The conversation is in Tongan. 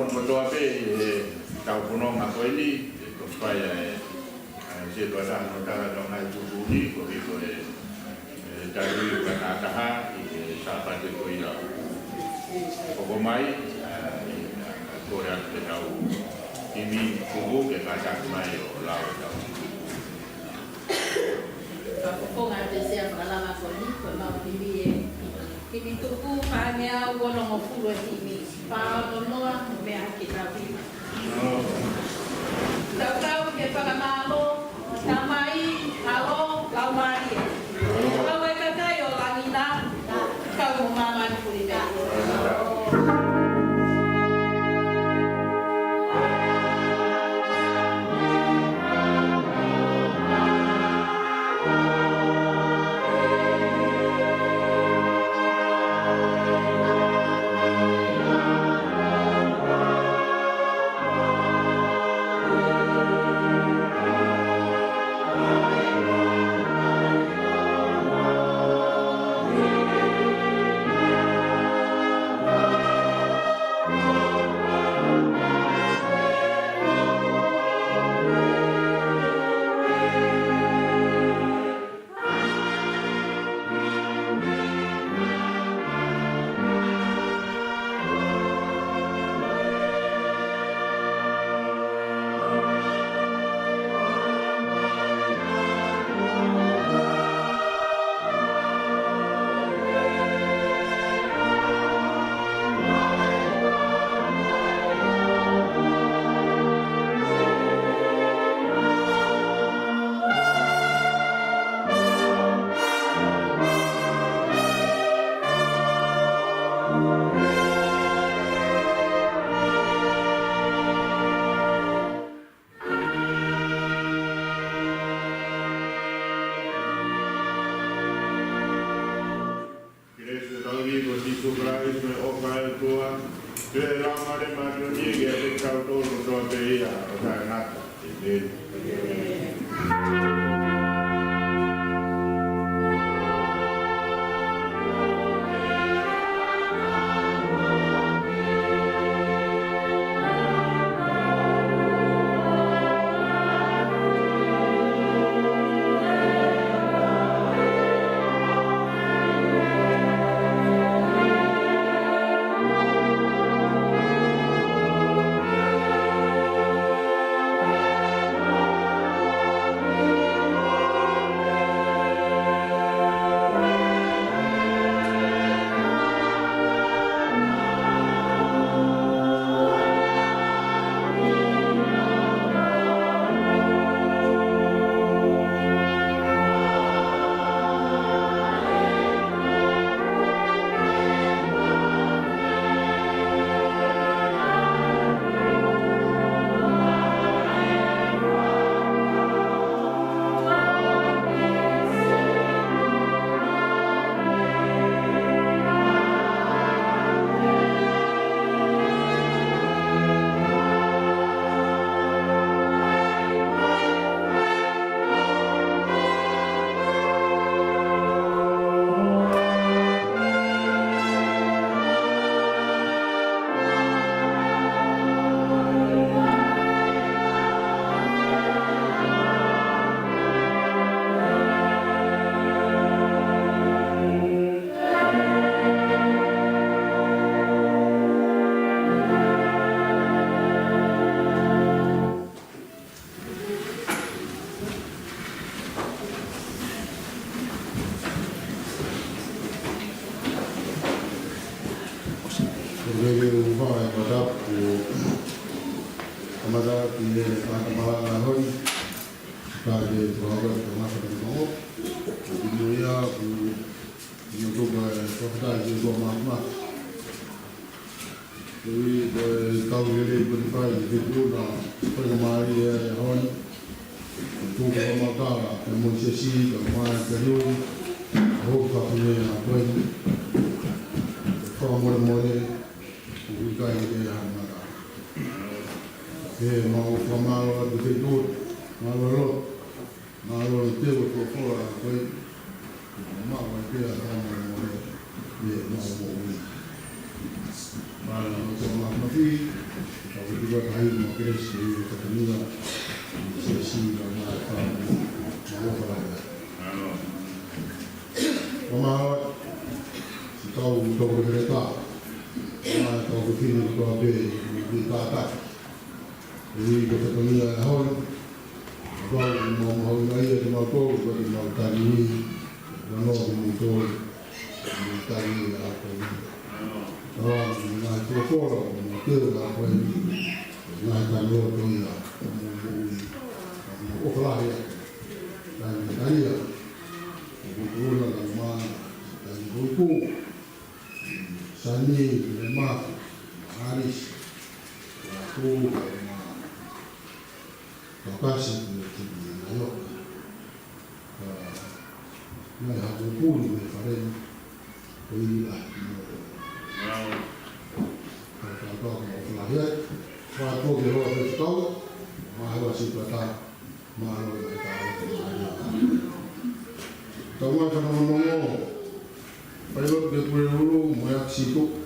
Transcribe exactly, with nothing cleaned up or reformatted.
Kotoa pē ʻi he tau fononga ko eni, ʻe toki fai ʻa e, ʻa e sētuata mo tala tau ngai tuku ni, ko e ko e, ʻe tau i ka taha ʻi he Sāpate ko ia ʻoku hoko mai, ʻa, ʻi, ʻa, ko e atu ke tau ʻimi tuku ke kātaki mai ʻo lau e tau. Fakafofonga ʻa e sea fakalanga ko eni, ko e mau himi ē. Himi tuku, fāngeau onongofulu e himi. Fānonoa, mo meʻa ke tau himi. Tautau ke fakamālō, Tamai, ʻAlo, Laumālie. Kau e kakai ʻo langi na, kau mo māmani puli pē. Kelesi ʻa e ʻEiki ko Sīsū Kalaisi, mo e ʻofa ʻa e ʻOtua, pea mo e Laumālie Māʻoniʻoni ke ʻiate kitautolu kotoa pē ia ʻo taʻengata. ʻĒmeni. Ko e lele ʻo e fai ʻa e pata ʻo kamata ki he fakamalanga hoi. Ka ke tuaga ke masa ke tongo. Ko e kimuia, ko e kimuia ko e fakataha ki he ʻOtua Māfimafi. Ko e, ko e kau lelei ko eni fai, ke tuna, ko e mālie ʻa e hoi. Ko e tuku ʻa e matala, ʻe Moisesi, ka mai ka liu, ʻo ka pune ʻa koe. Ko e fakamolemole, ko e kai ke ʻa e mata. Ke mau fakamālō atu ki he ʻOtua, mālō ʻaupito. Mālō e teu ʻa e folofola ko ē. Mau ʻai pē ʻa e fakamolemole. Ke mau moʻui. Mālō. Mālō, mālō, mālō. Ka ko tuka kahi mo Kelesi, i ka tania, i se si, ka ma fa, ma lo fa la. Mālō. Ka ma, si kau tau ko le ta. Ma tau ko fini ko tau pe, i ta ta. I ka tania hoi. Ka ma ma hoi na ia te ma tau, ka te ma tani. Ka no te ma tau. Ka ma tani a ko. Ka ma ma tau ko la, ma te la ko. Ma tani o to ia, ma mo i. Ma o la ia. Tani tani ia. Ko ko la ma, tani ko ko. Sani, le ma, Haris, la ko, ma. Ka kasi ko te ni na yo. Ka, na ha ko puni me fare. Ko i la, mo. Ka, ka, ka, mo, la, he. Ka, ko ke hoa te kau. Ma, hoa si ka ta. Mālō e tau. Tau mai ka no no no. Pai lo ke kue ulu, mo e aksiko.